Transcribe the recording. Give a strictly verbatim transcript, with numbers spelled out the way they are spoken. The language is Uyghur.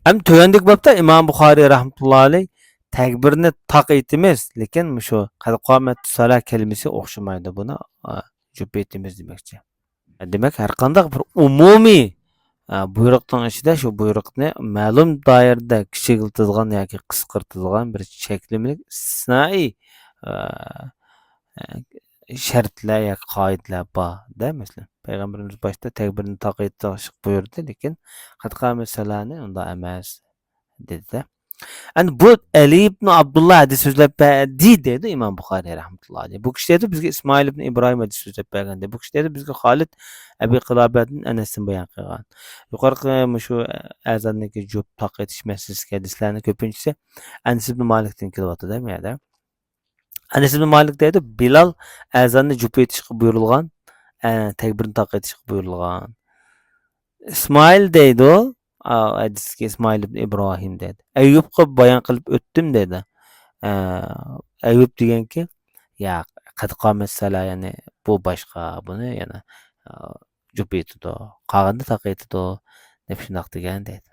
ئەمدى تۆۋەندىكى بابتا ئىمام بۇخارىي رەھمەتۇللا ئەلەيھ تەكبىرنى تاق ئېيتىمىز، لېكىن مۇشۇ قەد قامەتۇس سالا كەلىمىسى ئوخشىمايدۇ، بۇنى، ئا، جۈپ ئېيتىمىز دېمەكچى. دېمەك، ھەر قانداق بىر ئومۇمىي، ئا، بۇيرۇقنىڭ ئىچىدە شۇ بۇيرۇقنى مەلۇم دائىرىدە كىچىكلىتىدىغان ياكى قىسقارتىدىغان بىر چەكلىمىلىك ئىستىسنائىي، ئا، شەرتلەر ياكى قائىدىلەر بار دە، مەسىلەن، پەيغەمبىرىمىز باشتا تەكبىرنى تاق ئېيتىشقا بۇيرۇدى، لېكىن قەد قامەتۇس سالانى ئۇنداق ئەمەس دېدى-دە. ئەمدى بۇ ئەلى ئىبن ئابدۇللا ھەدىس سۆزلەپ بەردى دەيدۇ ئىمام بۇخارىي رەھمەتۇللا ئەلەيھ. بۇ كىشى دەيدۇ بىزگە ئىسمائىل ئىبن ئىبراھىم ھەدىس سۆزلەپ بەرگەن دەيدۇ. بۇ كىشى دەيدۇ بىزگە خالىد ئەبى قىلابەدىن ئەنەستىن بايان قىلغان. يۇقىرىقى مۇشۇ ئەزاندىكى جۈپ تاق ئېتىش مەسىلىسىدىكى ھەدىسلەرنىڭ كۆپىنچىسى ئەنەس ئىبن مالىكتىن كېلىۋاتىدۇ بۇ يەردە. ئەنەس ئىبن مالىك دەيدۇ، بىلال ئەزاننى جۈپ ئېيتىشقا بۇيرۇلغان، ئە، تەكبىرنى تاق ئېيتىشقا بۇيرۇلغان. ئىسمائىل دەيدۇ، ئا، ھەدىستىكى ئىسمائىل ئىبن ئىبراھىم دەيدۇ. ئەييۇبقا بايان قىلىپ ئۆتتۈم دەيدۇ. ئە، ئەييۇب دېگەنكى، يا، قەد قامەت سالا، يەنى بۇ باشقا، بۇنى يەنە، ئا، جۈپ ئېيتىدۇ، قالغىنىنى تاق ئېيتىدۇ، دەپ شۇنداق دېگەن دەيدۇ.